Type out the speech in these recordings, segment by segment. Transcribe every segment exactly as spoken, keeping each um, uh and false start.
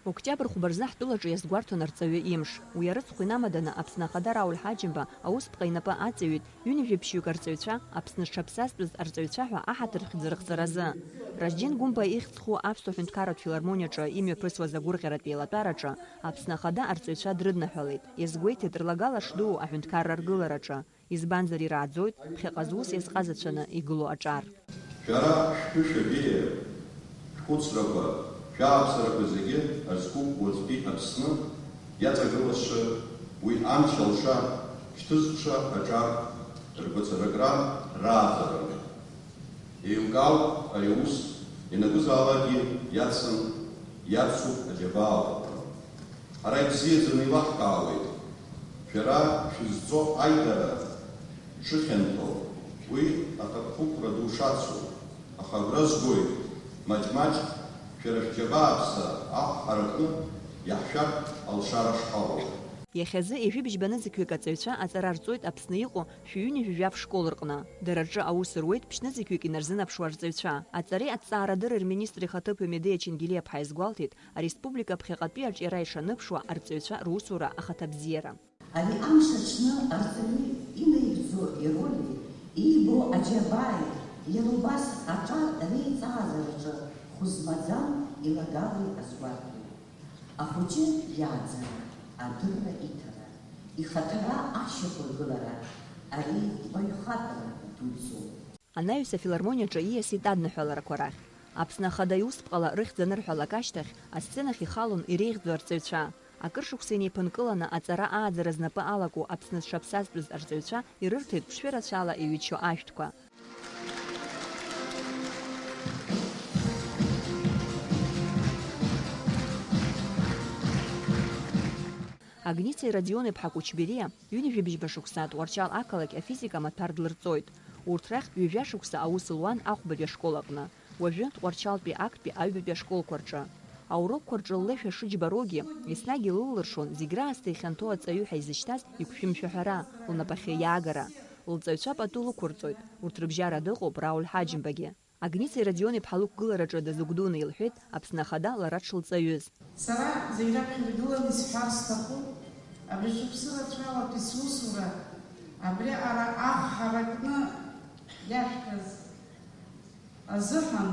Октиабр хәба рзы ҳтәылаҿы иазгәарҭон арҵаҩы имш. Уи арыцхә инамаданы Аԥсны Ахада Рауль Ҳаџьымба аусԥҟа инапы аҵаҩит, ҩынҩажәи ԥшьҩык арҵаҩцәа, Аԥсны зҽаԥсазтәыз арҵаҩцәа ҳәа аҳаҭыртә хьӡы рыхҵаразы. Ражден Гәымба ихьӡ зху аԥсуа ҳәынҭқарратә филармониаҿы имҩаԥысуаз агәырӷьаратә еилатәараҿы Аԥсны Ахада арҵаҩцәа дрыдныҳәалеит. Иазгәеиҭеит, рлагала шдуу аҳәынҭқарра ргылараҿы. Избанзар, ирааӡоит ԥхьаҟа зус иазҟазацәаны игылоу аҿар. Шәара шәтәы, шәабеиа, шәхәыцрақәа, шәааԥсарақәа зегьы азқәыӷәӷәо аӡәгьы Аԥсны иаҵагылазшәа, уи амч алша шьҭызхша аҿар ргәацаракра рааӡара. Еилкаауп ари аус, ианакәызаалакгьы иацын, иацуп аџьабаақәа. Ҳара ибзиаӡаны илаҳкаауеит, шәара шәызҵо аидара шыхьанҭоу, уи аҭакԥхықәра ду шацу, аха агәра згоит, маҷ-маҷ шәара шәџьабааԥса аҳ ҳаракны иаҳшәартә алшара шҳауа. Иахьазы ҩажәи быжьба нызқьҩык аҵаҩцәа аҵара рҵоит Аԥсны иҟоу шәи ҩынҩажәи жәаф школ рҟны. Дара рҿы аус руеит ԥшьнызқьҩык инарзынаԥшуа арҵаҩцәа. Аҵареи аҭҵаарадырреи рминистр ихаҭыԥуаҩ Медеиа Чингелиаԥҳа иазгәалҭеит, ареспублика ԥхьаҟатәи аҿиара ишаныԥшуа арҵаҩцәа русура ахаҭабзиара. Ари амш аҽны арҵаҩы инаигӡо ироли, иибо аџьабааи, иара убас аҿар реиҵааӡараҿы хәы змаӡам илагалеи азгәарҭоит. Ахәыҷы иааӡара, адырра иҭара, ихаҭара ашьақәыргылара, ари баҩхатәра дуӡӡоуп. Анаҩс афилармониаҿы ииасит адныҳәаларақәа рахь. Аԥсны Ахада иусԥҟала рыхьӡ анырҳәалак ашьҭахь, асценахь ихалон иреиӷьӡоу арҵаҩцәа. Акыр шықәса инеиԥынкыланы аҵара ааӡара знапы алаку Аԥсны зҽаԥсазтәыз арҵаҩцәа ирырҭеит ԥшшәы рацәала иҩычо ашәҭқәа. Агницеи Родион-иԥҳа Кучбериа ҩынҩажәи быжьба шықәса Тҟәарчал ақалақь афизика амаҭәар длырҵоит. Урҭ рахь ҩажәа шықәса аус луан ахәбатәи ашкол аҟны, уажәы Тҟәарчалтәи актәи аҩбатәи ашколқәа рҿы. Аурокқәа рҿы ллеишәа шыџьбароугьы, еснагь илыллыршон зегь раасҭа ихьанҭоу аҵаҩы ҳәа изышьҭаз иқәшәымшәаҳәара, лнапахьы иаагара. Лҵаҩцәа пату лықәырҵоит, урҭ рыбжьара дыҟоуп Рауль Ҳаџьымбагьы. Агницеи Родион-иԥҳа лықәгылараҿы дазыгәдуны илҳәеит Аԥсны Ахада лара дшылҵаҩыз. Сара зегь раԥхьа иргыланы исҳәар сҭахуп, абри шықәсы рацәалатәи сусура, абри ара аҳ ҳаракны иашәҭаз азыҳәан,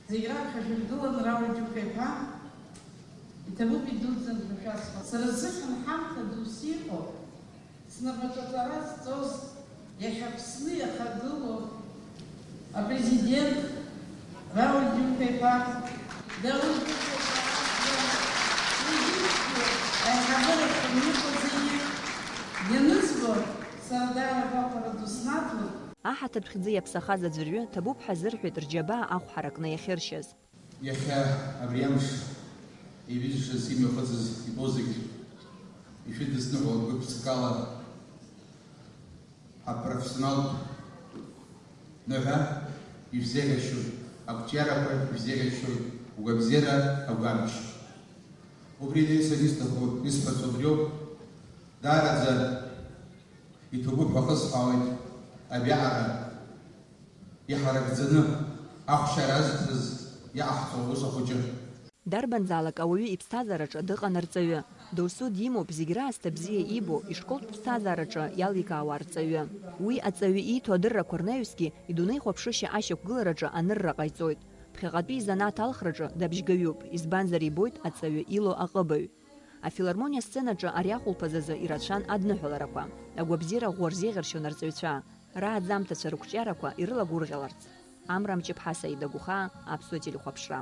зегь раԥхьа шәыргыланы Рауль Џьука-иԥа, иҭабуп идуӡӡан ҳәа шәасҳәап. Сара сзыҳәан ҳамҭа дус иҟоуп, снапаҿы аҵара зҵоз, иахьа Аԥсны иахагылоу апрезидент Рауль Џьука-иԥа, Даур Џьука-иԥа, уигьы аиҳабыра ҳәа иҟоу зегьы ианызбо, сара даара агәаҟра ду снаҭоит. Аҳаҭыртә хьӡы иаԥсахаз аӡәырҩы ҭабуп ҳәа азырҳәеит рџьабаа ахә ҳаракны иахьыршьыз. Иахьа абри амш ижәызшаз, имҩахыҵыз ибо зегь ишәыдысныҳәалоит гәык-ԥсыкала. Апрофессионалтә ныҳәа ишәзеиӷьасшьоит, ақәҿиарақәа ишәзеиӷьасшьоит, угәабзиара агәамч. Убри инаҩсан исҭаху, исҳәац убриоуп, даараӡа иҭабуп ҳәа ахысҳәаауеит абиаҟара иҳаракӡаны ахәшьара азҭаз иҟаҳҵо аус ахәыҷы. Дарбанзаалак ауаҩы иԥсҭазаараҿы дыҟан арҵаҩы. Досу димоуп зегь раасҭа бзиа ибо, ишколтә ԥсҭазаараҿы иаликаауа арҵаҩы. Уи аҵаҩы ииҭо адыррақәа рнаҩсгьы идунеихәаԥшышьа ашьақәгылараҿы анырра ҟаиҵоит. Ԥхьаҟатәи изанааҭ алхраҿы дабжьгаҩуп, избанзар ибоит аҵаҩы илоу аҟыбаҩ. Афилармониа асценаҿы ари ахәылԥаз азы ирацәан адныҳәаларақәа, агәабзиара ӷәӷәа рзеиӷьаршьон арҵаҩцәа, рааӡамҭацәа рықәҿиарақәа ирылагәырӷьаларц. Амра Мҷыԥҳа, Саида Гәхаа, Аԥсуа телехәаԥшра.